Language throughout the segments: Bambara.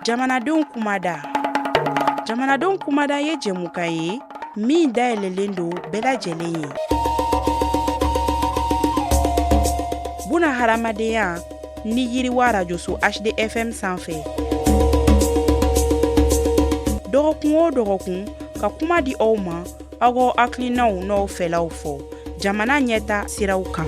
Jamanadenw kumada. Jamanadenw kumada ye jɛmukan ye min dayɛlɛlen don bɛɛ lajɛlen ye. Buna hadamadenya ni yiriwa arajoso HDFM sanfɛ. Dɔgɔkun o dɔgɔkun ka kuma di aw ma aw k'aw hakilinaw n'aw fɛlaw fɔ jamana ɲɛta siraw kan.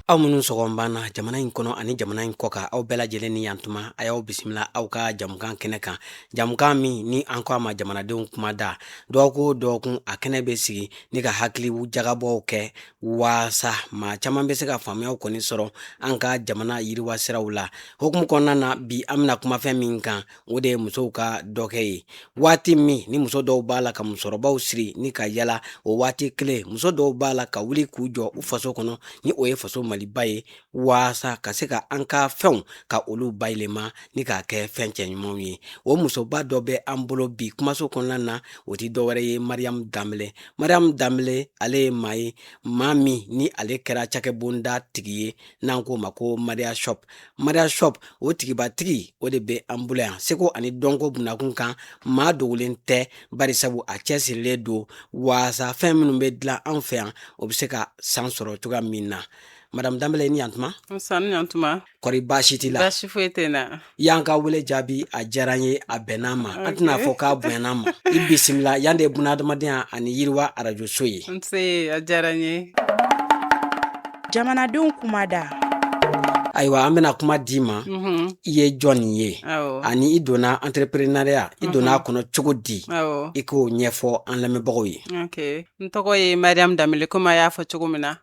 Aw minnu sɔgɔn b'an na jamana in kɔnɔ ani jamana in kɔkan, aw bɛɛ lajɛlen ni yantuma. A y'aw bisimila aw ka jamukan kɛnɛ kan, jamukan min ni an ko a ma jamanadenw kumada. Dɔgɔkun o dɔgɔkun, a kɛnɛ bɛ sigi ni ka hakili jagabɔw kɛ waasa maa caman bɛ se ka faamuyaw kɔni sɔrɔ an ka jamana yiriwa siraw la. Hukumu kɔnɔna na, bi an bɛna kuma fɛn min kan, o de ye musow ka dɔkɛ ye. Waati min ni muso dɔw b'a la ka musɔrɔbaw siri ni ka yala, o waati kelen muso dɔw b'a la ka wuli k'u jɔ u faso kɔnɔ, ni o ye faso Maliba ye, waasa ka se ka an ka fɛnw ka olu bayɛlɛma ni k'a kɛ fɛn cɛɲumanw ye. O musoba dɔ bɛ an bolo bi kumaso kɔnɔna na, o tɛ dɔwɛrɛ ye Mariyamu Danbele. Mariyamu Danbele, ale ye maa ye, maa min ni ale kɛra cakɛbonda tigi ye n'an k'o ma ko Maria Shop. Maria Shop, o tigibatigi, o de bɛ an bolo yan. Seko ani dɔnko bunakun kan, maa dogolen tɛ, bari sabu a cɛsirilen don waasa fɛn minnu bɛ dilan an fɛ yan, o bɛ se ka san sɔrɔ cogoya min na. Madame Danbele, ni yantuma. Nse, ni yantuma. Kɔri baasi t'i la? Baasi foyi tɛ n na. I y'an ka wele jaabi, a diyara n ye, a bɛnna ma, an tɛna fɔ k'a bonyana ma. I bisimila yan de ye bunahadamadenya ani yiriwa arajoso ye. Nse, a diyara n ye. Jamanadenw kumada. Ayiwa, an bɛna kuma d'i ma. I ye jɔn ye ani i donna entrepreneuriat, i donna a kɔnɔ cogo di? I k'o ɲɛfɔ an lamɛnbagaw ye. Ok, n tɔgɔ ye Mariam Danbele, komi a y'a fɔ cogo min na.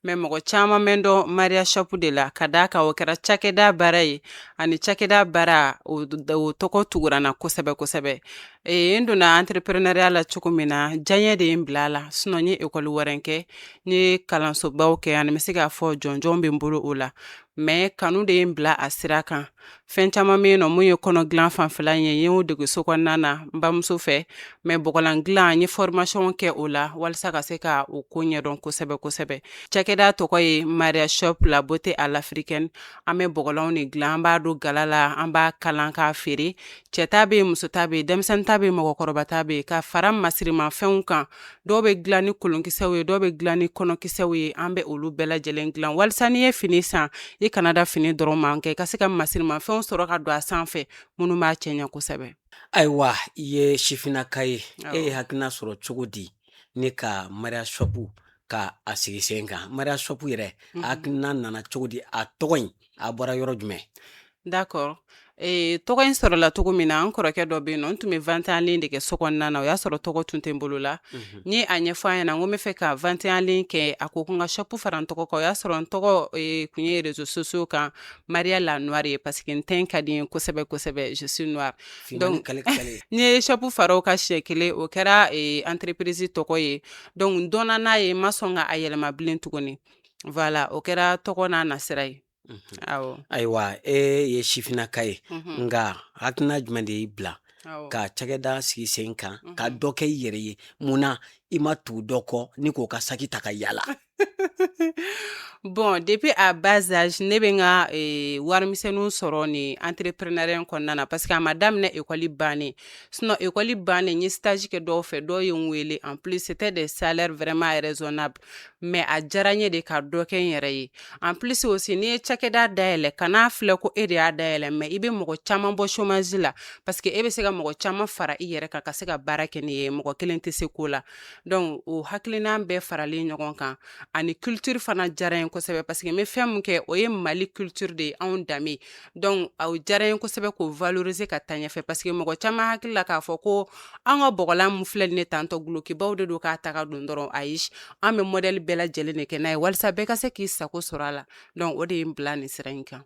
Mais mɔgɔ caman bɛ n dɔn Maria Shop de la, ka d'a kan o kɛra cakɛda baara ye, ani cakɛda baara o tɔgɔ tugura n na kosɛbɛ kosɛbɛ. N donna entrepreneuriat la cogo min na, diyaɲɛ de ye n bila a la. Sinon n ye ekɔli wɛrɛ kɛ, n ye kalansobaw kɛ, ani n bɛ se k'a fɔ jɔnjɔn bɛ n bolo o la. Mais kanu de ye n bila a sira kan. Fɛn caman bɛ yen nɔ mun ye kɔnɔ dilan fanfɛla ye, n y'o dege so kɔnɔna na n bamuso fɛ. Mais bɔgɔlan dilan, n ye formation kɛ o la walasa ka se ka o ko ɲɛdɔn kosɛbɛ kosɛbɛ. Cakɛda tɔgɔ ye Maria Shop, la beauté à l'africaine. An bɛ bɔgɔlanw de dilan, an b'a don gala la, an b'a kalan k'a feere. Cɛ ta bɛ yen, muso ta bɛ yen, denmisɛnnin ta bɛ yen, mɔgɔkɔrɔba ta bɛ yen, ka fara masirimafɛnw kan. Dɔw bɛ dilan ni kolonkisɛw ye, dɔw bɛ dilan ni kɔnɔkisɛw ye. An bɛ olu bɛɛ lajɛlen dilan walasa n'i ye fini san, i kana da fini dɔrɔn ma kɛ, i ka se ka masirimafɛnw sɔrɔ ka don a sanfɛ minnu b'a cɛɲɛ kosɛbɛ. Ayiwa, i ye sifinnaka ye, e ye hakilina sɔrɔ cogo di ni ka Maria Shop ka a sigi sen kan? Maria Shop yɛrɛ, a hakilina nana cogo di? A tɔgɔ in, a bɔra yɔrɔ jumɛn? D'accord. Tɔgɔ in sɔrɔla cogo min na, n kɔrɔkɛ dɔ bɛ yen nɔ, n tun bɛ vente en ligne de kɛ so kɔnɔna na. O y'a sɔrɔ tɔgɔ tun tɛ n bolo la. N ye a ɲɛfɔ a ɲɛna, n ko n bɛ fɛ ka vente en ligne kɛ. A ko ko n ka shop fara n tɔgɔ kan. O y'a sɔrɔ n tɔgɔ tun ye réseaux sociaux kan Maria la noire ye, parce que n teint ka di n ye kosɛbɛ kosɛbɛ, je suis noire. Donc n ye shop fara o kan siɲɛ kelen, o kɛra entreprise tɔgɔ ye. Donc n dɔnna n'a ye, n ma sɔn ka a yɛlɛma bilen tuguni. Voilà, o kɛra tɔgɔ n'a nasira ye. Ayiwa, e ye sifinnaka ye, nka hakilina jumɛn de y'i bila ka cakɛda sigi sen kan, ka dɔ kɛ i yɛrɛ ye? Mun na i ma tugu dɔ kɔ ni k'o ka saki ta ka yala? Bon, depuis à bas âge, ne bɛ n ka warimisɛnninw sɔrɔ ni entrepreneuriat in kɔnɔna na, parce que a ma daminɛ école bannen. Sinon école bannen, n ye stage kɛ dɔw fɛ, dɔw ye n wele. En plus, c'était des salaires vraiment raisonnables, mais a diyara n ye de ka dɔ kɛ n yɛrɛ ye. En plus aussi, n'i ye cakɛda dayɛlɛ, kan'a filɛ ko e de y'a dayɛlɛ, mais i bɛ mɔgɔ caman bɔ chômage la, parce que e bɛ se ka mɔgɔ caman fara i yɛrɛ kan ka se ka baara kɛ n'i ye. Mɔgɔ kelen tɛ se ko la. Donc o hakilina bɛɛ faralen ɲɔgɔn kan, ani culture fana diyara n ye kosɛbɛ, parce que n bɛ fɛn min kɛ, o ye Mali culture de ye, anw danbe. Donc o diyara n ye kosɛbɛ k'o valoriser ka taa ɲɛfɛ, parce que mɔgɔ caman hakili la k'a fɔ ko an ka bɔgɔlan mun filɛ nin ye tantɔ, gulokibaw de don k'a ta ka don dɔrɔn. Ayi, an bɛ modèle bɛɛ lajɛlen de kɛ n'a ye walasa bɛɛ ka se k'i sago sɔrɔ a la. Donc o de ye n bila nin sira in kan.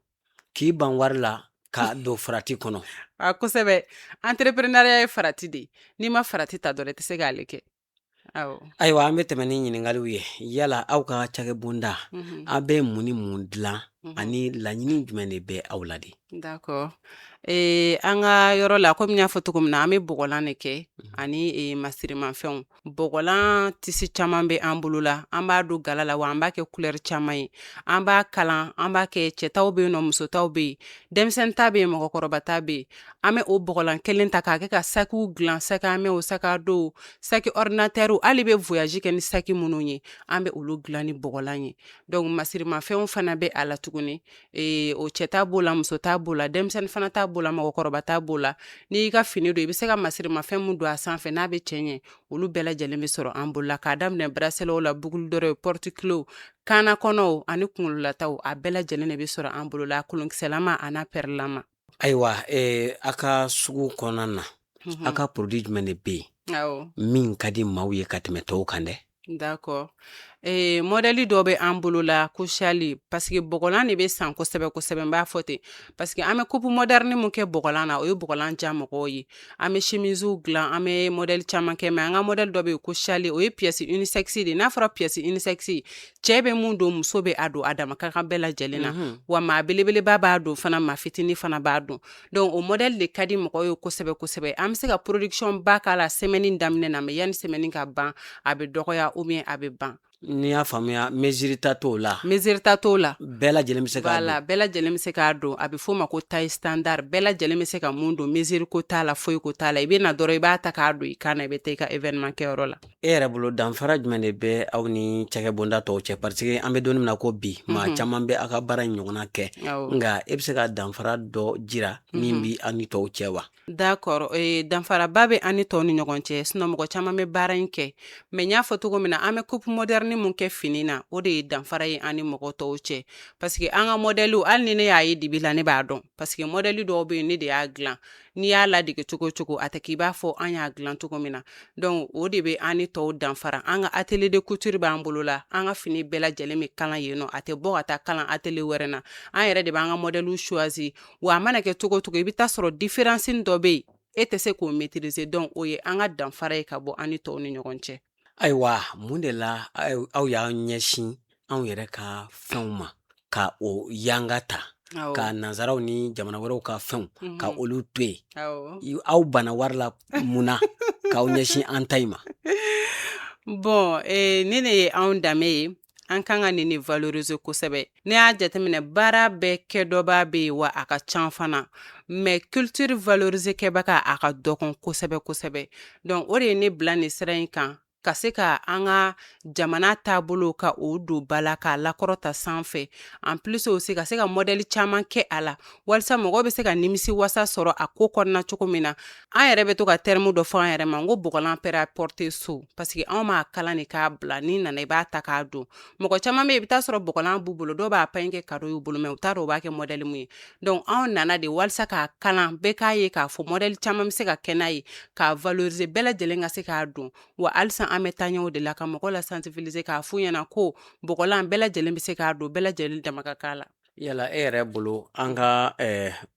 K'i ban wari la ka don farati kɔnɔ. A kosɛbɛ, entrepreneuriat ye farati de ye. N'i ma farati ta dɔrɔn, i tɛ se k'ale kɛ. Ayiwa, an bɛ tɛmɛ ni ɲininkaliw ye. Yala aw ka cakɛbonda, aw bɛ mun ni mun dilan? Ani laɲini jumɛn de bɛ aw la de? D'accord. An ka yɔrɔ la, komi n y'a fɔ cogo min na, an bɛ bɔgɔlan de kɛ ani masirimafɛnw. Bɔgɔlan tissu caman bɛ an bolo la, an b'a don gala la, wa an b'a kɛ couleur caman ye. An b'a kalan, an b'a kɛ cɛtaw bɛ yen nɔ, musotaw bɛ yen, denmisɛnnin ta bɛ yen, mɔgɔkɔrɔba ta bɛ yen. An bɛ o bɔgɔlan kelen ta k'a kɛ ka sakiw dilan, sac à main, sac à dos, sac ordinateur, hali bɛ voyage kɛ ni saki minnu ye, an bɛ olu dilan ni bɔgɔlan ye. Donc masirimafɛnw fana bɛ a la tuguni. O cɛta b'o la, musota b'o la, denmisɛnnin fana ta b'o la, mɔgɔkɔrɔba ta b'o la. N'i y'i ka fini don, i bɛ se ka masirimafɛn mun don a sanfɛ n'a bɛ cɛ ɲɛ, olu bɛɛ lajɛlen bɛ sɔrɔ an bolo la, k'a daminɛ braceletw la, boucle d'oreille, porte-clés, kanna kɔnɔw ani kunkololataw, a bɛɛ lajɛlen de bɛ sɔrɔ an bolo la, kolonkisɛlama an'a perlama. Ayiwa, a ka sugu kɔnɔna na, a ka produit jumɛn de bɛ yen min ka di maaw ye ka tɛmɛ tɔw kan dɛ? D'accord. Modèle dɔ bɛ an bolo la ko châle, parce que bɔgɔlan de bɛ san kosɛbɛ kosɛbɛ. N b'a fɔ ten parce que an bɛ coupe moderne mun kɛ bɔgɔlan na, o ye bɔgɔlan diya mɔgɔw ye. An bɛ chemisew dilan, an bɛ modèle caman kɛ, mais an ka modèle dɔ bɛ yen ko châle, o ye pièce unisexe de ye. N'a fɔra pièce unisexe, cɛ bɛ mun don, muso bɛ a don, a dama ka kan bɛɛ lajɛlen na. Wa maa belebeleba b'a don fana, maa fitinin fana b'a don. Donc o modèle de ka di mɔgɔw ye kosɛbɛ kosɛbɛ. An bɛ se ka production ba k'a la semaine daminɛ na, mais yanni semaine ka ban, a bɛ dɔgɔya ou bien a bɛ ban. N'i y'a faamuya, mesure ta t'o la? Mesure ta t'o la. Bɛɛ lajɛlen bɛ se k'a don? Voilà, bɛɛ lajɛlen bɛ se k'a don. A bɛ f'o ma ko taille standard. Bɛɛ lajɛlen bɛ se ka mun don, mesure ko t'a la, foyi ko t'a la. I bɛ na dɔrɔn, i b'a ta k'a don i kan na, i bɛ taa i ka événement kɛyɔrɔ la. E yɛrɛ bolo, danfara jumɛn de bɛ aw ni cakɛbonda tɔw cɛ? Parce que an bɛ don min na ko bi, maa caman bɛ aw ka baara in ɲɔgɔnna kɛ, nka e bɛ se ka danfara dɔ jira min bɛ aw ni tɔw cɛ wa? D'accord. Danfaraba bɛ an ni tɔw ni ɲɔgɔn cɛ, sinon mɔgɔ caman bɛ baara in kɛ. Mais n y'a fɔ cogo min na, an bɛ coupe moderne mun kɛ fini na, o de ye danfara ye an ni mɔgɔ tɔw cɛ, parce que an ka modèle, hali ni ne y'a ye dibi la, ne b'a dɔn, parce que modèle dɔw bɛ yen, ne de y'a dilan. N'i y'a ladege cogo o cogo, a tɛ k'i b'a fɔ an y'a dilan cogo min na. Donc o de bɛ an ni tɔw danfara. An ka atelier de couture b'an bolo la, an ka fini bɛɛ lajɛlen bɛ kalan yen nɔ, a tɛ bɔ ka taa kalan atelier wɛrɛ na. An yɛrɛ de b'an ka modèle choisi, wa a mana kɛ cogo o cogo, i bɛ taa sɔrɔ différence dɔ bɛ yen, e tɛ se k'o maîtriser. Donc o ye an ka danfara ye ka bɔ an ni tɔw ni ɲɔgɔn cɛ. Ayiwa, mun de la aw y'aw ɲɛsin anw yɛrɛ ka fɛnw ma, ka o yanga ta, ka nansaraw ni jamana wɛrɛw ka fɛnw ka olu to yen? Aw banna wari la mun na k'aw ɲɛsin an ta in ma? Bon, ne de ye anw danbe ye, an kan ka nin de valoriser kosɛbɛ. Ne y'a jateminɛ, baara bɛɛ kɛ dɔba bɛ yen, wa a ka can fana, mais culture valoriser kɛbaga, a ka dɔgɔn kosɛbɛ kosɛbɛ. Donc o de ye ne bila nin sira in kan, ka se ka an ka jamana taabolo ka o don ba la, k'a lakɔrɔta sanfɛ. En plus aussi, ka se ka modèle caman kɛ a la, walasa mɔgɔw bɛ se ka nimisi wasa sɔrɔ a ko kɔnɔna cogo min na. An yɛrɛ bɛ to ka terme dɔ fɔ an yɛrɛ ma, n ko bɔgɔlan prêt à porter so, parce que anw b'a kalan de k'a bila. N'i nana, i b'a ta k'a don. Mɔgɔ caman bɛ yen, i bɛ taa sɔrɔ bɔgɔlan b'u bolo, dɔw b'a pagne kɛ cadeau y'u bolo, mais u t'a dɔn u b'a kɛ modèle mun ye. Donc anw nana de walasa k'a kalan, bɛɛ k'a ye k'a fɔ modèle caman bɛ se ka kɛ n'a ye, k'a valoriser, bɛɛ lajɛlen ka se k'a don. Wa halisa an bɛ taa ɲɛ o de la, ka mɔgɔw la sensibiliser, k'a f'u ɲɛna ko bɔgɔlan, bɛɛ lajɛlen bɛ se k'a don, bɛɛ lajɛlen dama ka k'a la. Yala e yɛrɛ bolo, an ka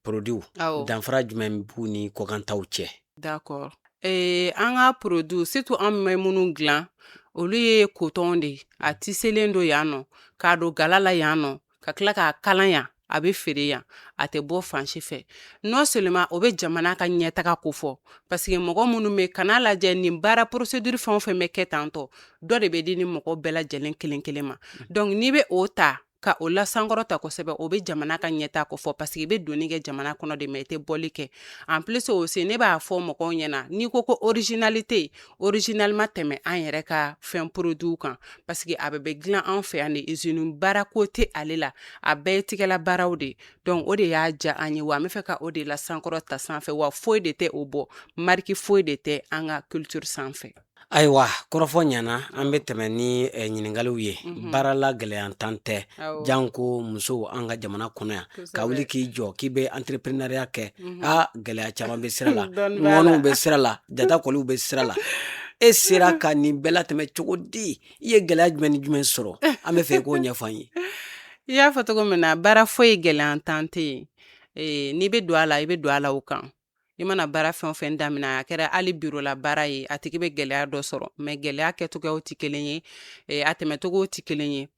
produit, danfara jumɛn b'u ni kɔkantaw cɛ? D'accord. An ka produit, surtout an bɛ minnu dilan, olu ye coton de ye. A tisselen don yan nɔ, k'a don gala la yan nɔ, ka tila k'a kalan yan, a bɛ feere yan, a tɛ bɔ fan si fɛ. Non seulement o bɛ jamana ka ɲɛtaga ko fɔ, parce que mɔgɔ minnu bɛ kana lajɛ nin baara procédure fɛn o fɛn bɛ kɛ tantɔ, dɔ de bɛ di ni mɔgɔ bɛɛ lajɛlen kelen kelen ma. Donc n'i bɛ o ta ka o lasankɔrɔ ta kosɛbɛ, o bɛ jamana ka ɲɛta ko fɔ, parce que i bɛ donni kɛ jamana kɔnɔ de, mais i tɛ bɔli kɛ. En plus aussi, ne b'a fɔ mɔgɔw ɲɛna, n'i ko ko originalité, original ma tɛmɛ an yɛrɛ ka fɛn produit kan, parce que a bɛ bɛ dilan an fɛ yan de, usine baara ko tɛ ale la, a bɛɛ ye tigɛla baaraw de. Donc o de y'a diya an ye, wa an bɛ fɛ ka o de lasankɔrɔ ta sanfɛ, wa foyi de tɛ o bɔ, marque foyi de tɛ an ka culture sanfɛ. Ayiwa, kɔrɔfɔ ɲɛna, an bɛ tɛmɛ ni ɲininkaliw ye. Baarala gɛlɛyantan tɛ, janko musow an ka jamana kɔnɔ yan, ka wuli k'i jɔ k'i bɛ entrepreneuriat kɛ, aa, gɛlɛya caman bɛ sira la, ŋɔniw bɛ sira la, jatakɔliw bɛ sira la. E sera ka nin bɛɛ latɛmɛ cogo di? I ye gɛlɛya jumɛn ni jumɛn sɔrɔ? An bɛ fɛ i k'o ɲɛfɔ an ye. I y'a fɔ cogo min na, baara foyi gɛlɛyantan tɛ yen. N'i bɛ don a la, i bɛ don a la o kan. I mana baara fɛn o fɛn daminɛ, a kɛra hali biro la baara ye, a tigi bɛ gɛlɛya dɔ sɔrɔ, mais gɛlɛya kɛcogoyaw tɛ kelen ye, a tɛmɛcogow tɛ kelen ye.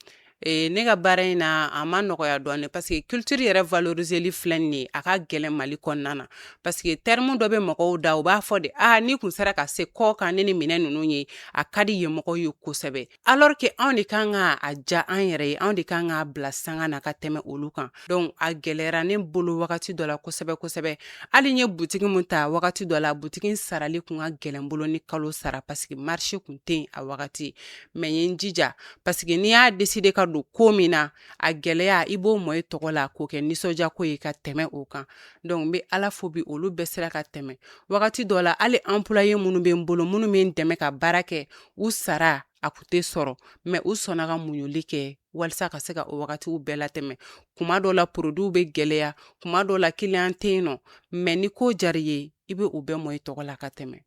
Ne ka baara in na, a ma nɔgɔya dɔɔni, parce que culture yɛrɛ valoriseli filɛ nin ye, a ka gɛlɛn Mali kɔnɔna na, parce que terme dɔ bɛ mɔgɔw da, u b'a fɔ de: "Aa, n'i kun sera ka se kɔ kan ne ni minɛn ninnu ye, a ka di yen mɔgɔw ye kosɛbɛ", alors que anw de kan ka a ja an yɛrɛ ye, anw de kan k'a bila sanga na ka tɛmɛ olu kan. Donc a gɛlɛyara ne bolo wagati dɔ la kosɛbɛ kosɛbɛ. Hali n ye butigi mun ta wagati dɔ la, butigi sarali kun ka gɛlɛn bolo ni kalo sara, parce que marché kun tɛ yen a wagati. Mais n ye n jija, parce que n'i y'a décider ka don ko min na, a gɛlɛya, i b'o mɔ i tɔgɔ la k'o kɛ nisɔndiyako ye ka tɛmɛ o kan. Donc n bɛ Ala fo bi, olu bɛɛ sera ka tɛmɛ. Wagati dɔ la, hali employé minnu bɛ n bolo, minnu bɛ n dɛmɛ ka baara kɛ, u sara a kun tɛ sɔrɔ, mais u sɔnna ka muɲuli kɛ walasa ka se ka o wagatiw bɛɛ latɛmɛ. Kuma dɔw la, produits bɛ gɛlɛya, kuma dɔw la, client tɛ yen nɔ, mais ni ko diyara i ye, i bɛ o bɛɛ mɔ i tɔgɔ la ka tɛmɛ.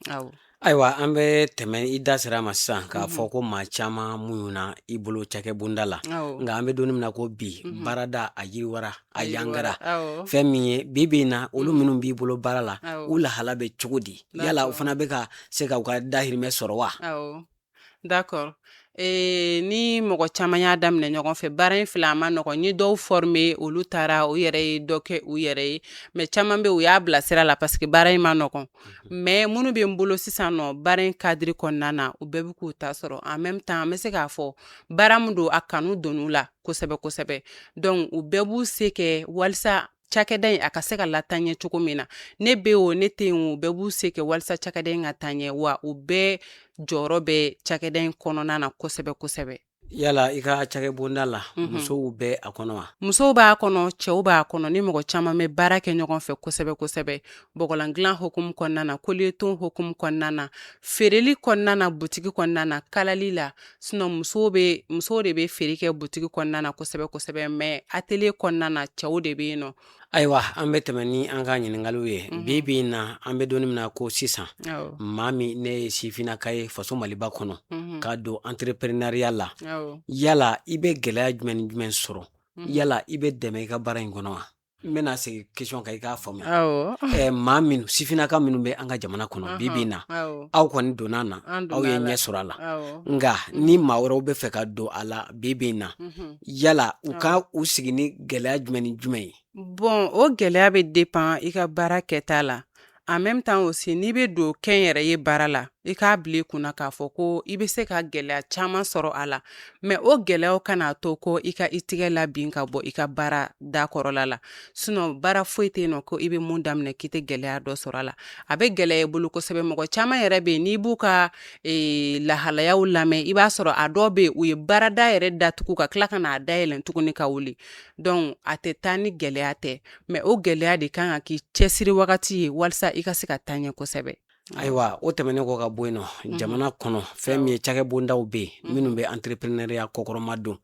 Awɔ. Ayiwa, an bɛ tɛmɛ. I da sera a ma sisan k'a fɔ ko maa caman muɲuna i bolo cakɛbonda la. Nka an bɛ don min na ko bi, baarada a yiriwara, a yangara. Fɛn min ye bi bi in na, olu minnu b'i bolo baara la, u lahala bɛ cogo di? Yala u fana bɛ ka se ka u ka dahirimɛ sɔrɔ wa? Awɔ, d'accord. Ni mɔgɔ caman y'a daminɛ ɲɔgɔn fɛ, baara in filɛ, a ma nɔgɔn. N ye dɔw former, olu taara, u yɛrɛ ye dɔ kɛ u yɛrɛ ye, mais caman bɛ, u y'a bila sira la, parce que baara in ma nɔgɔn. Mais minnu bɛ n bolo sisan nɔ, baara in cadre kɔnɔna na, u bɛɛ bɛ k'u ta sɔrɔ. En même temps, an bɛ se k'a fɔ baara min don, a kanu donn'u la kosɛbɛ kosɛbɛ. Donc u bɛɛ b'u se kɛ walisa cakɛda in a ka se ka lataaɲɛ cogo min na. Ne bɛ o, ne tɛ yen o, bɛɛ b'u se kɛ walisa cakɛda in ka taa ɲɛ, wa u bɛɛ jɔyɔrɔ bɛ cakɛda in kɔnɔna na kosɛbɛ kosɛbɛ. Yala i ka cakɛbonda la, musow bɛ a kɔnɔ wa? Musow b'a kɔnɔ, cɛw b'a kɔnɔ. Ni mɔgɔ caman bɛ baara kɛ ɲɔgɔn fɛ kosɛbɛ kosɛbɛ, bɔgɔlan dilan hokumu kɔnɔna na, collier hokumu kɔnɔna na, feereli kɔnɔna na, butigi kɔnɔna na, kalali la. Sinon musow de bɛ feere kɛ butigi kɔnɔna na kosɛbɛ kosɛbɛ, mais atelier kɔnɔna na, cɛw de bɛ yen nɔ. Ayiwa, an bɛ tɛmɛ ni an ka ɲininkaliw ye. Bi bi in na, an bɛ don min na ko sisan, maa min ne ye sifinnaka ye faso Maliba kɔnɔ ka don entrepreneuriat la, yala i bɛ gɛlɛya jumɛn ni jumɛn sɔrɔ? Yala i bɛ dɛmɛ i ka baara in kɔnɔ wa? N bɛna segin question kan i k'a faamuya. Maa minnu, sifinnaka minnu bɛ an ka jamana kɔnɔ bi bi in na, aw kɔni donna na, aw ye ɲɛ sɔrɔ a la, nka ni maa wɛrɛw bɛ fɛ ka don a la bi bi in na, yala u ka u sigi ni gɛlɛya jumɛn ni jumɛn ye? Bon, o gɛlɛya bɛ dépend i ka baara kɛta la. En même temps aussi, n'i bɛ don kɛnyɛrɛye baara la, i k'a bila i kunna k'a fɔ ko i bɛ se ka gɛlɛya caman sɔrɔ a la, mais o gɛlɛyaw kan'a to ko i ka i tigɛ labin ka bɔ i ka baara dakɔrɔla la. Sinon baara foyi tɛ yen nɔ ko i bɛ mun daminɛ k'i tɛ gɛlɛya dɔ sɔrɔ a la. A bɛ gɛlɛya i bolo kosɛbɛ. Mɔgɔ caman yɛrɛ bɛ yen, n'i b'u ka lahalayaw lamɛn, i b'a sɔrɔ a dɔw bɛ yen, u ye baarada yɛrɛ datugu ka tila ka n'a dayɛlɛn tuguni ka wuli. Donc a tɛ taa ni gɛlɛya tɛ, mais o gɛlɛya de kan ka k'i cɛsiri wagati ye walasa i ka se ka taa ɲɛ kosɛbɛ. Ayiwa, o tɛmɛnen kɔ ka bɔ yen nɔ, jamana kɔnɔ, fɛn min ye cakɛbondaw bɛ yen minnu bɛ entrepreneuriat kɔkɔrɔma don,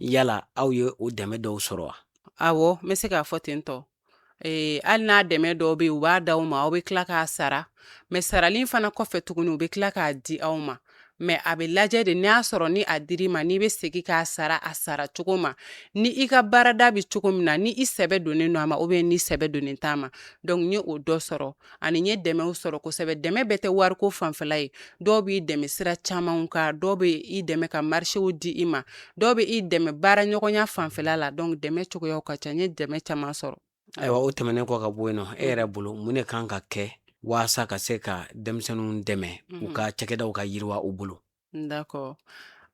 yala aw ye o dɛmɛ dɔw sɔrɔ wa? Awɔ, n bɛ se k'a fɔ ten tɔ. Hali n'a dɛmɛ dɔw bɛ yen, u b'a d'aw ma, aw bɛ tila k'a sara, mais sarali fana kɔfɛ tuguni, u bɛ tila k'a di aw ma. Mais a bɛ lajɛ de, n'a y'a sɔrɔ ni a dir'i ma, n'i bɛ segin k'a sara a sara cogo ma, ni i ka baarada bɛ cogo min na, ni i sɛbɛ donnen don a ma, ou bien ni sɛbɛ donnen t'a ma. Donc n ye o dɔ sɔrɔ, ani n ye dɛmɛw sɔrɔ kosɛbɛ. Dɛmɛ bɛɛ tɛ wariko fanfɛla ye. Dɔw b'i dɛmɛ sira camanw kan, dɔw bɛ i dɛmɛ ka marchéw di i ma, dɔw bɛ i dɛmɛ baara ɲɔgɔnya fanfɛla la. Donc dɛmɛ cogoyaw ka ca, n ye dɛmɛ caman sɔrɔ. Ayiwa, o tɛmɛnen kɔ ka bɔ yen nɔ, e yɛrɛ bolo, mun de kan ka kɛ waasa ka se ka denmisɛnninw dɛmɛ u ka cakɛdaw ka yiriwa u bolo? D'accord.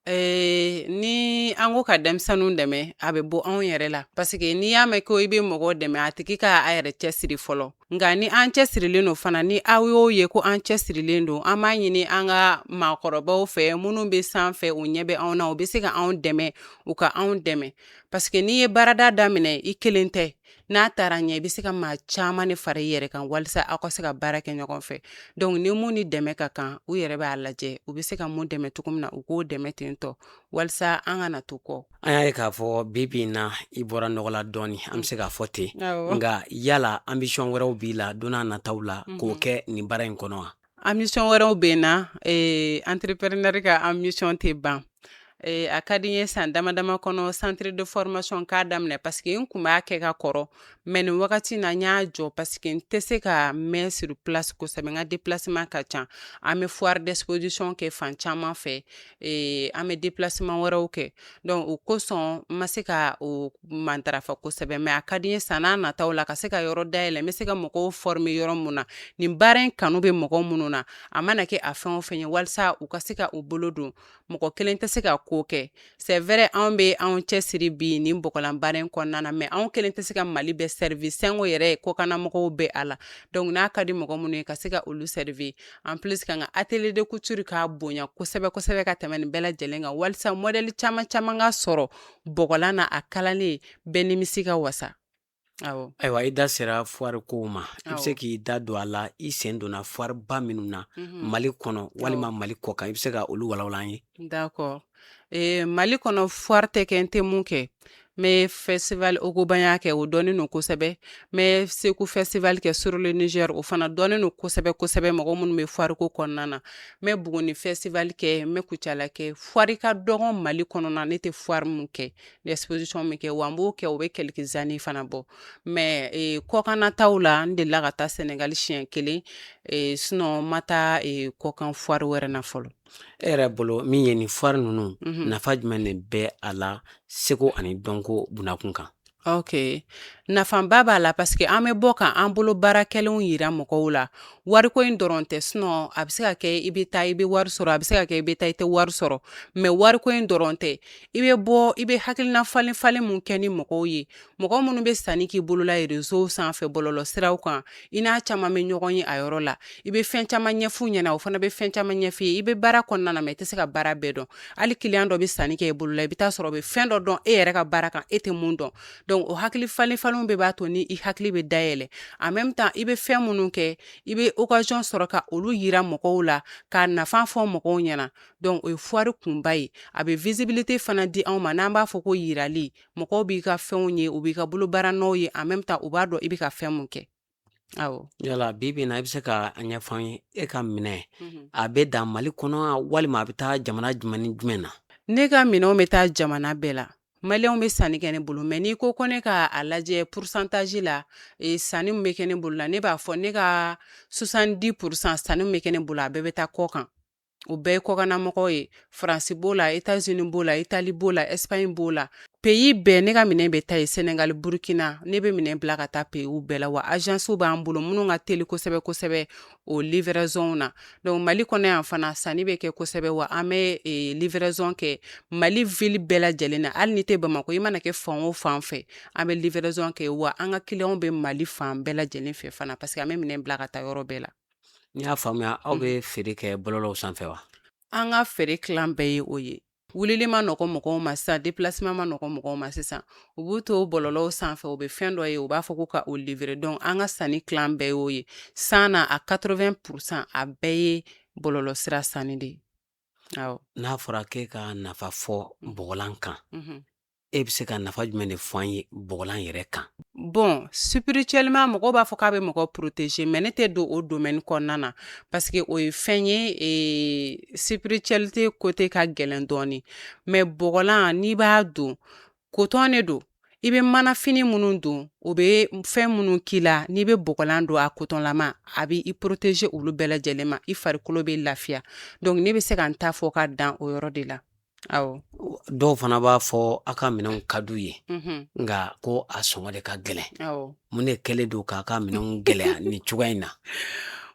Ni an ko ka denmisɛnninw dɛmɛ, a bɛ bɔ anw yɛrɛ la, parce que n'i y'a mɛn ko i bɛ mɔgɔw dɛmɛ, a tigi ka a yɛrɛ cɛsiri fɔlɔ. Nka ni an cɛsirilen don fana, ni aw y'o ye ko an cɛsirilen don, an b'a ɲini an ka maakɔrɔbaw fɛ, minnu bɛ sanfɛ, u ɲɛ bɛ anw na, u bɛ se ka anw dɛmɛ, u ka anw dɛmɛ, parce que n'i ye baarada daminɛ, i kelen tɛ. N'a taara ɲɛ, i bɛ se ka maa caman de fara i yɛrɛ kan walasa aw ka se ka baara kɛ ɲɔgɔn fɛ. Donc ni mun ni dɛmɛ ka kan, u yɛrɛ b'a lajɛ u bɛ se ka mun dɛmɛ cogo min na, u k'o dɛmɛ ten tɔ walasa an kana to kɔ. An y'a ye k'a fɔ bi bi in na, i bɔra nɔgɔ la dɔɔni, an bɛ se k'a fɔ ten. Nka yala ambition wɛrɛw b'i la don n'a nataw la k'o kɛ nin baara in kɔnɔ wa? Ambition wɛrɛw bɛ n na. Entrepreneur ka ambition tɛ ban. A ka di n ye san dama dama kɔnɔ centre de formation k'a daminɛ, parce que n kun b'a kɛ ka kɔrɔ, mais nin wagati na n y'a jɔ parce que n tɛ se ka mɛn sur place kosɛbɛ. N ka déplacement ka ca. An bɛ foire d'exposition kɛ fan caman fɛ, an bɛ déplacement wɛrɛw kɛ. Donc o kosɔn n ma se ka o matarafa kosɛbɛ, mais a ka di n ye san n'a nataw la ka se ka yɔrɔ dayɛlɛ, n bɛ se ka mɔgɔw former yɔrɔ mun na, nin baara in kanu bɛ mɔgɔ minnu na, a mana kɛ a fɛn o fɛn ye, walasa u ka se ka u bolo don. Mɔgɔ kelen tɛ se ka ko kɛ. C'est vrai, anw bɛ anw cɛsiri bi nin bɔgɔlan baara in kɔnɔna na, mais anw kelen tɛ se ka Mali bɛɛ servir. Sango yɛrɛ kɔkanna mɔgɔw bɛ a la. Donc n'a ka di mɔgɔ minnu ye ka se ka olu servir, en plus ka n ka atelier de couture k'a bonya kosɛbɛ kosɛbɛ ka tɛmɛ nin bɛɛ lajɛlen kan, walasa modèle caman caman ka sɔrɔ bɔgɔlan na, a kalalen bɛɛ nimisi ka wasa. Awɔ. Ayiwa, i da sera foire kow ma. I bɛ se k'i da don a la, i sen donna foire ba minnu na Mali kɔnɔ walima Mali kɔ kan, i bɛ se ka olu walawala an ye? D'accord. Mali kɔnɔ, foire tɛ kɛ n tɛ mun kɛ. N bɛ festival Ogobanya kɛ, o dɔnnen don kosɛbɛ. N bɛ Segu festival kɛ sur le Niger, o fana dɔnnen don kosɛbɛ kosɛbɛ, mɔgɔ minnu bɛ foire ko kɔnɔna na. N bɛ Buguni festival kɛ, n bɛ Kucala kɛ. Foire ka dɔgɔn Mali kɔnɔ na ne tɛ foire mun kɛ, exposition min kɛ, wa n b'o kɛ, o bɛ quelques années fana bɔ. Mais kɔkannataw la, n delila ka taa Senegal siɲɛ kelen, sinon n ma taa kɔkan foire wɛrɛ na fɔlɔ. E yɛrɛ bolo, min ye nin foire ninnu, nafa jumɛn de bɛ a la seko ani dɔnko bunakun kan? Ok, nafaba b'a la, parce que an bɛ bɔ ka an bolo baara kɛlenw yira mɔgɔw la. Wariko in dɔrɔn tɛ, sinon a bɛ se ka kɛ i bɛ taa i bɛ wari sɔrɔ, a bɛ se ka kɛ i bɛ taa i tɛ wari sɔrɔ, mais wariko in dɔrɔn tɛ. I bɛ bɔ, i bɛ hakilina falen falen mun kɛ ni mɔgɔw ye, mɔgɔ minnu bɛ sanni k'i bolola réseau sanfɛ, bɔlɔlɔ siraw kan, i n'a caman bɛ ɲɔgɔn ye a yɔrɔ la. I bɛ fɛn caman ɲɛf'u ɲɛna, o fana bɛ fɛn caman ɲɛf'i ye. I bɛ baara kɔnɔna na, mais i tɛ se ka baara bɛɛ dɔn. Hali client dɔ bɛ sanni kɛ i bolo la, i bɛ taa sɔrɔ o bɛ fɛn dɔ dɔn e yɛrɛ ka baara kan, e tɛ mun dɔn. Donc o hakili falen falenw bɛɛ b'a to ni i hakili bɛ dayɛlɛ. En même temps, i bɛ fɛn minnu kɛ, i bɛ occasion sɔrɔ ka olu yira mɔgɔw la, k'a nafa fɔ mɔgɔw ɲɛna. Donc o ye foire kunba ye. A bɛ visibilité fana di anw ma, n'an b'a fɔ ko yirali. Mɔgɔw b'i ka fɛnw ye, u b'i ka bolobaara nɔw ye, en même temps u b'a dɔn i bɛ ka fɛn mun kɛ. Awɔ. Yala bi bi in na, i bɛ se ka a ɲɛfɔ an ye, e ka minɛ a bɛ dan Mali kɔnɔ walima a bɛ taa jamana jumɛn ni jumɛn na? Ne ka minɛnw bɛ taa jamana bɛɛ la. Maliyɛnw bɛ sanni kɛ ne bolo, mais n'i ko ko ne ka a lajɛ pourcentage la, sanni min bɛ kɛ ne bolo la, ne b'a fɔ ne ka 70% sanni min bɛ kɛ ne bolo, a bɛɛ bɛ taa kɔ kan. O bɛɛ ye kɔkannamɔgɔw ye. Faransi b'o la, États-Unis b'o la, Italie b'o la, Espagne b'o la, pays bɛɛ ne ka minɛn bɛ taa yen. Sénégal, Burkina, ne bɛ minɛn bila ka taa pays bɛɛ la, wa agence b'an bolo minnu ka teli kosɛbɛ kosɛbɛ o livraison na. Donc Mali kɔnɔ yan fana, sanni bɛ kɛ kosɛbɛ, wa an bɛ livraison kɛ Mali ville bɛɛ lajɛlen na. Hali n'i tɛ Bamakɔ, i mana kɛ fan o fan fɛ, an bɛ livraison kɛ. Wa an ka clients bɛ Mali fan bɛɛ lajɛlen fɛ fana, parce que an bɛ minɛn bila ka taa yɔrɔ bɛɛ la. N'i y'a faamuya, aw bɛ feere kɛ bɔlɔlɔw sanfɛ wa? An ka feere kilan bɛɛ ye o ye. Wulili ma nɔgɔ mɔgɔw ma sisan, déplacement ma nɔgɔ mɔgɔw ma sisan, u b'u to bɔlɔlɔw sanfɛ, u bɛ fɛn dɔ ye, u b'a fɔ ko ka o livrer. Donc an ka sanni kilan bɛɛ y'o ye san na, a 80%, a bɛɛ ye bɔlɔlɔ sira sanni de ye. Awɔ. N'a fɔra k'e ka nafa fɔ bɔgɔlan kan, e bɛ se ka nafa jumɛn de fɔ an ye bɔgɔlan yɛrɛ kan? Bon, spirituellement, mɔgɔw b'a fɔ k'a bɛ mɔgɔ protéger, mais ne tɛ don o domaine kɔnɔna na, parce que o ye fɛn ye, spiritualité côté ka gɛlɛn dɔɔni. Mais bɔgɔlan, n'i b'a don, coton de don. I bɛ manafini minnu don, o bɛ fɛn minnu k'i la, n'i bɛ bɔgɔlan don, a coton lama, a bɛ i protéger olu bɛɛ lajɛlen ma, i farikolo bɛ lafiya. Donc ne bɛ se ka n ta fɔ ka dan o yɔrɔ de la. Awɔ. Dɔw fana b'a fɔ aw ka minɛnw ka d'u ye, nka ko a sɔngɔ de ka gɛlɛn. Mun de kɛlen don k'a ka minɛnw gɛlɛya nin cogoya in na?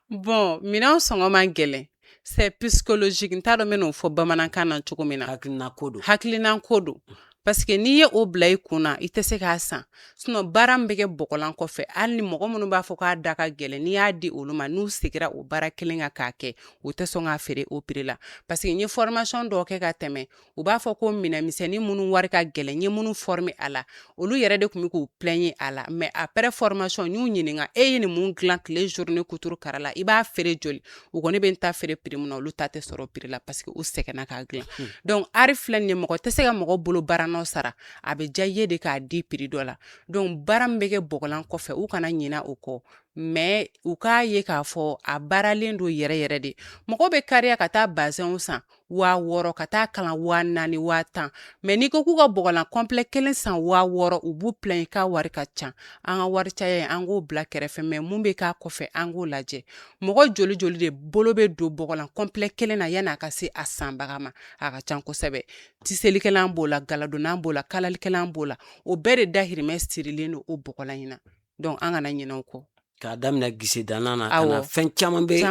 Bon, minɛnw sɔngɔ man gɛlɛn. C'est psychologique. N t'a dɔn n bɛ n'o fɔ bamanankan na cogo min na. Hakilina ko don. Hakilina ko don, parce que n'i ye o bila i kun na, i tɛ se k'a san. Sinon baara min bɛ kɛ bɔgɔlan kɔfɛ, hali ni mɔgɔ minnu b'a fɔ k'a da ka gɛlɛn, n'i y'a di olu ma, n'u segira o baara kelen kan k'a kɛ, u tɛ sɔn k'a feere o prix la. Parce que n ye formation dɔw kɛ ka tɛmɛ, u b'a fɔ ko minɛn misɛnnin minnu wari ka gɛlɛn, n ye minnu former a la, olu yɛrɛ de tun bɛ k'u plaigner a la. Mais après formation, n y'u ɲininka: e ye nin mun dilan tile journée couture kara la, i b'a feere joli? U ko ne bɛ n ta feere prix min na, olu ta tɛ sɔrɔ prix la, parce que u sɛgɛnna k'a dilan. Donc art filɛ nin ye, mɔgɔ tɛ se ka mɔgɔ bolo baara nɔ sara, a bɛ diya i ye de k'a di prix dɔ la. Donc baara min bɛ kɛ bɔgɔlan kɔfɛ, u kana ɲina o kɔ. Mais u k'a ye k'a fɔ a baaralen don yɛrɛ yɛrɛ de. Mɔgɔ bɛ kariya ka taa bazɛnw san 6000 ka taa kalan 4000, 10,000, mais n'i ko k'u ka bɔgɔlan complet kelen san 6000, u b'u plaint k'a wari ka ca. An ka wari caya ye, an k'o bila kɛrɛfɛ, mais mun bɛ k'a kɔfɛ, an k'o lajɛ. Mɔgɔ joli joli de bolo bɛ don bɔgɔlan complet kelen na yanni a ka se a sanbaga ma? A ka ca kosɛbɛ. Tiselikɛlan b'o la, galadonnan b'o la, kalalikɛlan b'o la, o bɛɛ de dahirimɛ sirilen don o bɔgɔlan in na. Donc an kana ɲinɛ o kɔ. K'a daminɛ gesedanna na ka na, fɛn caman bɛ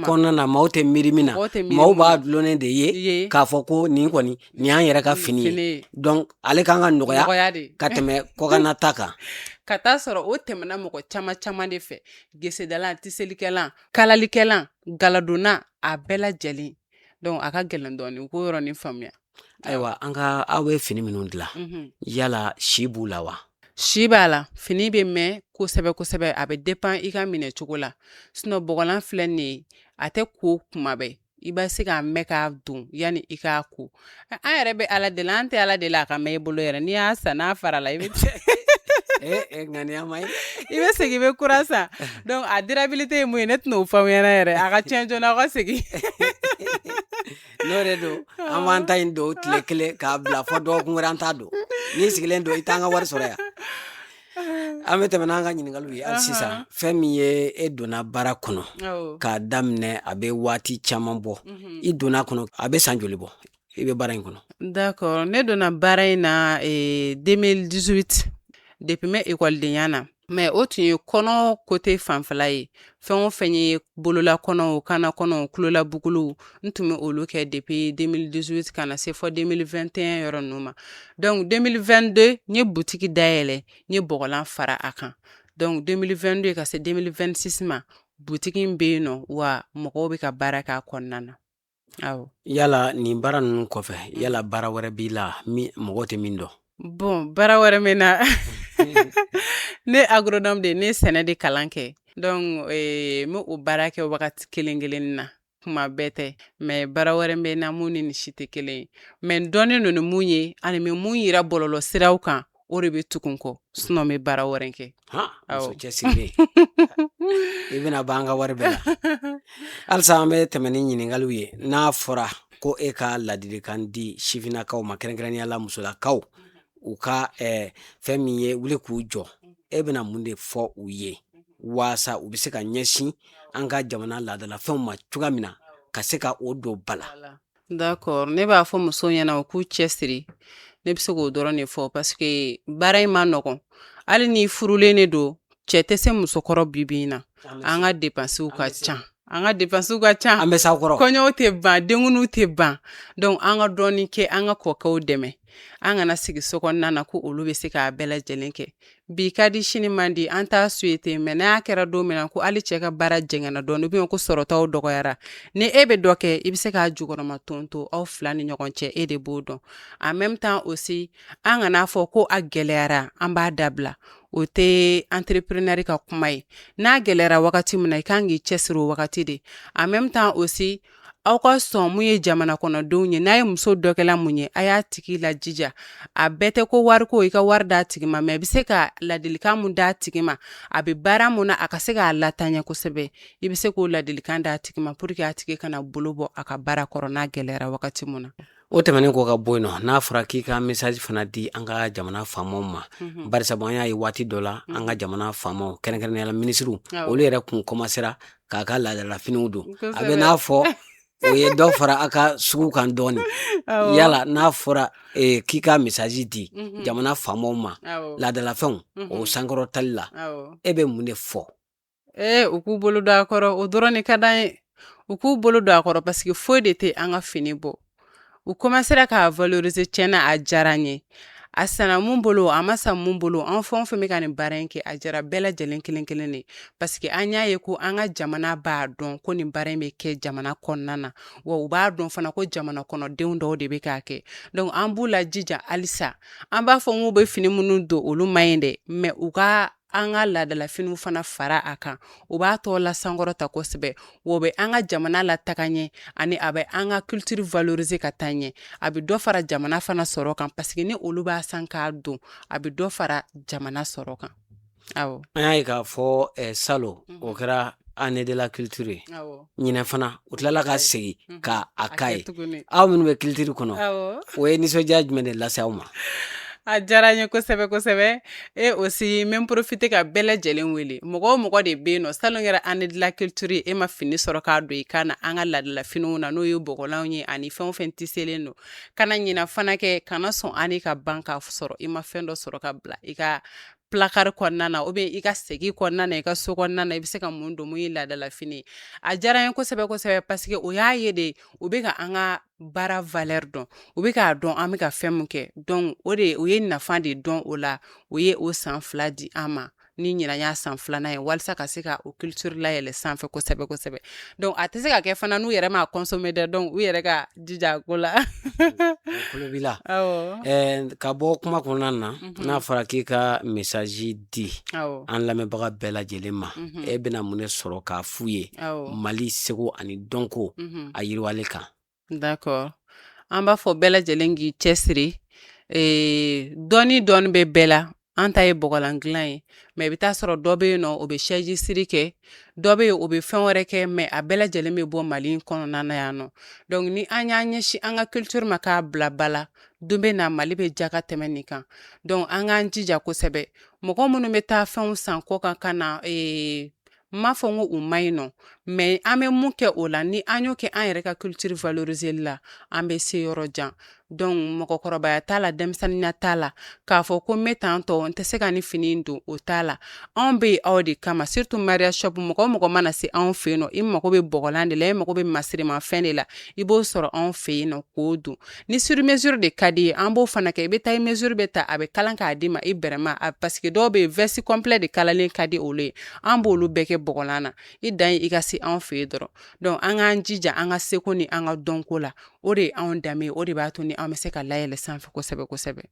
kɔnɔna na, maaw tɛ miiri min na. Maaw b'a dulonnen de ye k'a fɔ ko nin kɔni, nin y'an yɛrɛ ka fini ye, donc ale kan ka nɔgɔya ka tɛmɛ kɔkanna ta kan. Ka taa sɔrɔ o tɛmɛna mɔgɔ caman caman de fɛ: gesedalan, tiselikɛlan, kalalikɛlan, galadonna, a bɛɛ lajɛlen. Donc a ka gɛlɛn dɔɔnin, u k'o yɔrɔnin faamuya. Ayiwa, an ka aw bɛ fini minnu dilan, yala si b'u la wa? Si b'a la. Fini bɛ mɛn kosɛbɛ kosɛbɛ, a bɛ dépend i ka minɛ cogo la. Sinon bɔgɔlan filɛ nin ye, a tɛ ko kuma bɛɛ, i bɛ se k'a mɛn k'a don yanni i k'a ko. An yɛrɛ bɛ Ala deli, an tɛ Ala deli a ka mɛn i bolo yɛrɛ. N'i y'a san, n'a farala, i bɛ ŋaniya ma ɲi. I bɛ segin, i bɛ kura san. Donc a durabilité ye mun ye, ne tɛna o f'aw ɲɛna yɛrɛ. A ka tiɲɛ joona, aw ka segin. N'o de don, an b'an ta in don tile kelen k'a bila fɔ dɔgɔkun wɛrɛ, an t'a don. N'i sigilen don, i t'an ka wari sɔrɔ yan. An bɛ tɛmɛ n'an ka ɲininkaliw ye hali sisan. Fɛn min ye, e donna baara kɔnɔ k'a daminɛ, a bɛ waati caman bɔ. I donna kɔnɔ, a bɛ san joli bɔ i bɛ baara in kɔnɔ? D'accord, ne donna baara in na 2018, depuis n bɛ ekɔlidenya na, mais o tun ye kɔnɔ côté fanfɛla ye. Fɛn o fɛn ye bolola kɔnɔw, kana kɔnɔw, kulola buguluw, n tun bɛ olu kɛ depuis 2018 ka na se fɔ 2021 yɔrɔ ninnu ma. Donc 2022, n ye butigi dayɛlɛ, n ye bɔgɔlan fara a kan. Donc 2022 ka se 2026 ma, butigi in bɛ yen nɔ, wa mɔgɔw bɛ ka baara k'a kɔnɔna na. Awɔ. Yala nin baara ninnu kɔfɛ, yala baara wɛrɛ b'i la min mɔgɔw tɛ min dɔn? Bon, baara wɛrɛ min na, ne agronome de, ne sɛnɛ de kalan kɛ. Donc n bɛ o baara kɛ wagati kelen kelen na, kuma bɛɛ tɛ. Mais baara wɛrɛ bɛ na mun ni nin si tɛ kelen ye, mais n dɔnnen don ni mun ye ani n bɛ mun yira bɔlɔlɔ siraw kan, o de bɛ tugu n kɔ. Sinon n bɛ baara wɛrɛ kɛ. Muso cɛsirilen, i bɛna ban an ka wari bɛɛ la. Halisa an bɛ tɛmɛ ni ɲininkaliw ye. N'a fɔra ko e ka ladilikan di sifinnakaw ma, kɛrɛnkɛrɛnnenya la musolakaw, u ka fɛn min ye wuli k'u jɔ, e bɛna mun de fɔ u ye waasa u bɛ se ka ɲɛsin an ka jamana laadalafɛnw ma cogoya min na, ka se ka o don ba la? D'accord, ne b'a fɔ musow ɲɛna u k'u cɛsiri. Ne bɛ se k'o dɔrɔn de fɔ, parce que baara in ma nɔgɔn. Hali ni furulen de don, cɛ tɛ se muso kɔrɔ bi bi in na. An ka dépenses ka ca, an ka dépenses ka ca. An bɛ s'a kɔrɔ. Kɔɲɔw tɛ ban, denkundiw tɛ ban. Donc an ka dɔɔnin kɛ, an ka kɔkɛw dɛmɛ. An kana sigi so kɔnɔna na ko olu bɛ se k'a bɛɛ lajɛlen kɛ. Bi ka di, sini man di, an t'a souhaiter, mais n'a kɛra don min na ko hali cɛ ka baara jɛngɛnna dɔɔnin, ou bien ko sɔrɔtaw dɔgɔyara, ni e bɛ dɔ kɛ, i bɛ se k'a jukɔrɔma tonto aw fila ni ɲɔgɔn cɛ, e de b'o dɔn. En même temps aussi, an kana fɔ ko a gɛlɛyara, an b'a dabila. O tɛ entrepreneur ka kuma ye. N'a gɛlɛyara wagati min na, i kan k'i cɛsiri o wagati de. En même temps aussi, aw ka sɔn mun ye jamana kɔnɔdenw ye, n'a ye muso dɔkɛla mun ye, a y'a tigi lajija. A bɛɛ tɛ ko wariko, i ka wari d'a tigi ma, mais i bɛ se ka ladilikan mun d'a tigi ma, a bɛ baara mun na, a ka se k'a lataaɲɛ kosɛbɛ, i bɛ se k'o ladilikan d'a tigi ma pour que a tigi kana bolo bɔ a ka baara kɔrɔ n'a gɛlɛyara wagati mun na. O tɛmɛnen kɔ ka bɔ yen nɔ, n'a fɔra k'i ka message fana di an ka jamana faamaw ma, barisa an y'a ye waati dɔ la, an ka jamana faamaw, kɛrɛnkɛrɛnnenya la minisiriw, olu yɛrɛ kun kɔmasera k'a ka laadalafiniw don. A bɛ n'a fɔ o ye dɔ fara a ka sugu kan dɔɔni. Yala n'a fɔra k'i ka message di jamana faamaw ma laadalafɛnw o sankɔrɔtali la, e bɛ mun de fɔ? Ee, u k'u bolo don a kɔrɔ, o dɔrɔn de ka d'an ye. U k'u bolo don a kɔrɔ, parce que foyi de tɛ an ka fini bɔ. U commencera k'a valoriser, tiɲɛna a diyara n ye. A sanna mun bolo, a ma san mun bolo, an fɛn o fɛn bɛ ka nin baara in kɛ, a jara bɛɛ lajɛlen kelen kelen de, parce que an y'a ye ko an ka jamana b'a dɔn ko nin baara in bɛ kɛ jamana kɔnɔna na, wa u b'a dɔn fana ko jamana kɔnɔdenw dɔw de bɛ k'a kɛ. Donc an b'u lajija halisa. An b'a fɔ k'u bɛ fini minnu don, olu man ɲi dɛ, mais u ka an ka laadalafiniw fana fara a kan, o b'a tɔ la sankɔrɔta kosɛbɛ, wa o bɛ an ka jamana lataga ɲɛ, ani a bɛ an ka culture valoriser ka taa ɲɛ. A bɛ dɔ fara jamana fana sɔrɔ kan, parce que ni olu b'a san k'a don, a bɛ dɔ fara jamana sɔrɔ kan. Awɔ. An y'a ye k'a fɔ salon o kɛra année de la culture ye. Ɲinɛ fana u tilala ka segin ka a k'a ye. Aw minnu bɛ culture kɔnɔ, o ye nisɔndiya jumɛn de lase aw ma? A diyara n ye kosɛbɛ kosɛbɛ. Et aussi n bɛ n profiter ka bɛɛ lajɛlen wele. Mɔgɔ o mɔgɔ de bɛ yen nɔ, salon kɛra année de la culture ye, e ma fini sɔrɔ k'a don, i ka na an ka laadala finiw na, n'o ye bɔgɔlanw ye ani fɛn o fɛn tiselen don. Kana ɲina fana kɛ, kana sɔn année ka ban k'a sɔrɔ i ma fɛn dɔ sɔrɔ ka bila i ka placard kɔnɔna na, ou bien i ka segi kɔnɔna na, i ka so kɔnɔna na, i bɛ se ka mun don mun ye laadala fini ye. A diyara n ye kosɛbɛ kosɛbɛ, parce que o y'a ye de u bɛ ka an ka baara valeur dɔn, u bɛ k'a dɔn an bɛ ka fɛn mun kɛ. Donc o de o ye nafa de dɔn o la. O ye o san 2 di an ma ni ɲinan y'a san 2nan ye, walasa ka se ka o culture layɛlɛ sanfɛ kosɛbɛ kosɛbɛ. Donc a tɛ se ka kɛ fana n'u yɛrɛ m'a consommer dɛ. Donc u yɛrɛ ka jija a ko la. Kulo b'i la. Ka bɔ kuma kɔnɔna na, n'a fɔra k'i ka message di an lamɛnbaga bɛɛ lajɛlen ma, e bɛna mun de sɔrɔ k'a f'u ye Mali seko ani dɔnko a yiriwale kan? D'accord. An b'a fɔ bɛɛ lajɛlen k'i cɛsiri. Dɔɔni dɔɔni bɛ bɛɛ la. An ta ye bɔgɔlan dilan ye, mais i bɛ taa sɔrɔ dɔ bɛ yen nɔ, o bɛ chaise siri kɛ, dɔ bɛ yen, o bɛ fɛn wɛrɛ kɛ, mais a bɛɛ lajɛlen bɛ bɔ Mali kɔnɔna na yan nɔ. Donc ni an y'an ɲɛsin an ka culture ma k'a bila ba la, don bɛ na Mali bɛ ja ka tɛmɛ nin kan. Donc an k'an jija kosɛbɛ. Mɔgɔ minnu bɛ taa fɛnw san kɔ kan ka na, n m'a fɔ n ko u ma ɲi nɔ, mais an bɛ mun kɛ o la, ni an y'o kɛ an yɛrɛ ka culture valoriser la, an bɛ se yɔrɔ jan. Donc mɔgɔkɔrɔbaya t'a la, denmisɛnninya t'a la, k'a fɔ ko n bɛ tan tɔ, n tɛ se ka ni fini don, o t'a la. Anw bɛ yen aw de kama, surtout Maria Shop. Mɔgɔ o mɔgɔ mana se anw fɛ yen nɔ, i mago bɛ bɔgɔlan de la, i mago bɛ masirimafɛn de la, i b'o sɔrɔ anw fɛ yen nɔ k'o don. Ni sur mesure de ka di ye, an b'o fana kɛ. I bɛ taa, i mesure bɛ ta, a bɛ kalan k'a d'i ma i bɛrɛma, parce que dɔw bɛ yen, veste complet de kalalen ka di olu ye. An b'olu bɛɛ kɛ bɔgɔlan na. I dan ye i ka se anw fɛ yen dɔrɔn. Donc an k'an jija an ka seko ni an ka dɔnko la. O de ye anw danbe ye, o de b'a to ni an bɛ se ka layɛlɛ sanfɛ kosɛbɛ kosɛbɛ.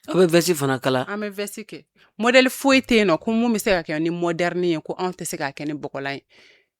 Aw bɛ veste fana kala? An bɛ veste kɛ. Modèle foyi tɛ yen nɔ ko mun bɛ se ka kɛ ni moderne ye ko anw tɛ se k'a kɛ ni bɔgɔlan ye.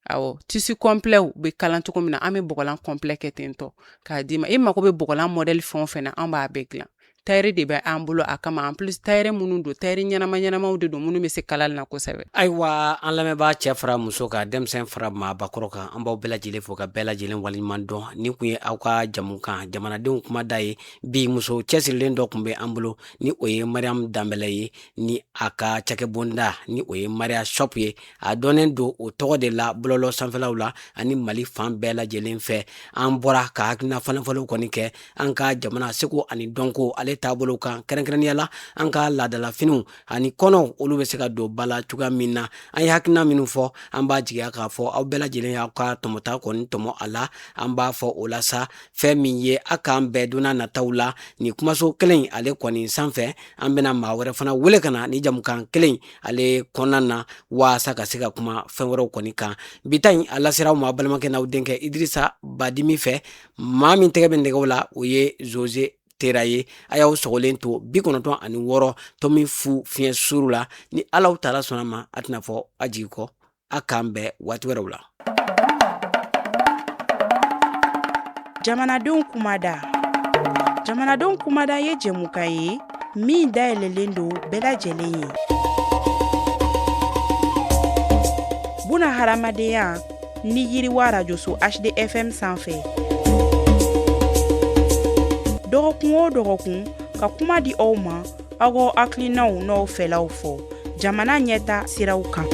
Awɔ, tissu complet bɛ kalan cogo min na, an bɛ bɔgɔlan complet kɛ ten tɔ k'a d'i ma. I mako bɛ bɔgɔlan modèle fɛn o fɛn na, an b'a bɛɛ dilan. Tailleur de bɛ an bolo a kama. En plus, tailleur minnu don, tailleur ɲɛnama ɲɛnamaw de don minnu bɛ se kalali la kosɛbɛ. Ayiwa, an lamɛnbaa, cɛ fara muso kan, denmisɛn fara maabakɔrɔ kan, an b'aw bɛɛ lajɛlen fo ka bɛɛ lajɛlen waleɲuman dɔn. Nin kun ye aw ka jamukan jamanadenw kumada ye. Bi, muso cɛsirilen dɔ tun bɛ an bolo, ni o ye Mariam Danbɛlɛ ye, ni a ka cakɛbonda ni o ye Maria Shop ye. A dɔnnen don o tɔgɔ de la bɔlɔlɔ sanfɛlaw la ani Mali fan bɛɛ lajɛlen fɛ. An bɔra ka hakilina falenfalenw kɔni kɛ an ka jamana seko ani dɔnko ale taabolo kan, kɛrɛnkɛrɛnnenya la an ka laadalafiniw ani kɔnɔw, olu bɛ se ka don ba la cogoya min na. An ye hakilina minnu fɔ, an b'a jigiya k'a fɔ aw bɛɛ lajɛlen y'aw ka tɔmɔta kɔni tɔmɔ a la. An b'a fɔ o la sa, fɛn min ye a k'an bɛɛ donna nataw la nin kumaso kelen ale kɔni sanfɛ, an bɛna maa wɛrɛ fana wele ka na ni jamukan kelen ale kɔnɔna na, waasa ka se ka kuma fɛn wɛrɛw kɔni kan. Bi ta in, a lasera aw ma balimakɛ n'aw denkɛ Idirisa Badimi fɛ. Maa min tɛgɛ bɛ nɛgɛw la, o ye Jose Tera ye. A y'aw sɔgɔlen to 96.0 fiɲɛ suru la. Ni Alahu taala sɔnna ma, a tɛna fɔ a jigi kɔ. A k'an bɛn waati wɛrɛw la. Jamanadenw kumada. Jamanadenw kumada ye jɛmukan ye min dayɛlɛlen don bɛɛ lajɛlen ye. Buna hadamadenya ni yiriwa, arajoso HDFM sanfɛ, dɔgɔkun o dɔgɔkun, ka kuma di aw ma, aw ka hakilinaw n'aw fɛlaw fɔ jamana ɲɛta siraw kan.